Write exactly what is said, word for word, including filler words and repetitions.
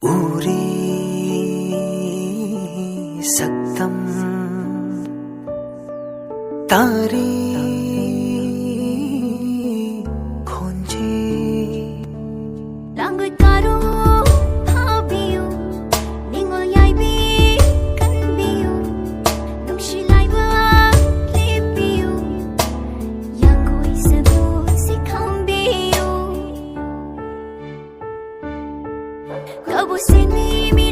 ꯎꯔꯤ ꯁꯛꯇꯝ ꯇꯥꯔꯤ ꯈꯣꯟꯖꯦꯜ꯫ ꯂꯥꯡꯒꯣꯏ ꯀꯥꯔꯣ ꯐꯥꯕꯤꯌꯨ, ꯅꯤꯡꯉꯣꯜ ꯌꯥꯏꯕꯤ ꯀꯟꯕꯤꯌꯨ, ꯅꯨꯡꯁꯤ ꯂꯥꯏꯕꯛ ꯂꯦꯞꯄꯤꯌꯨ, ꯌꯥꯡꯒꯣꯏ ꯁꯔꯨꯛꯁꯤ ꯈꯪꯕꯤꯌꯨ꯫ ꯀꯕꯣꯛ ꯁꯦꯟꯕꯤ ꯃꯤ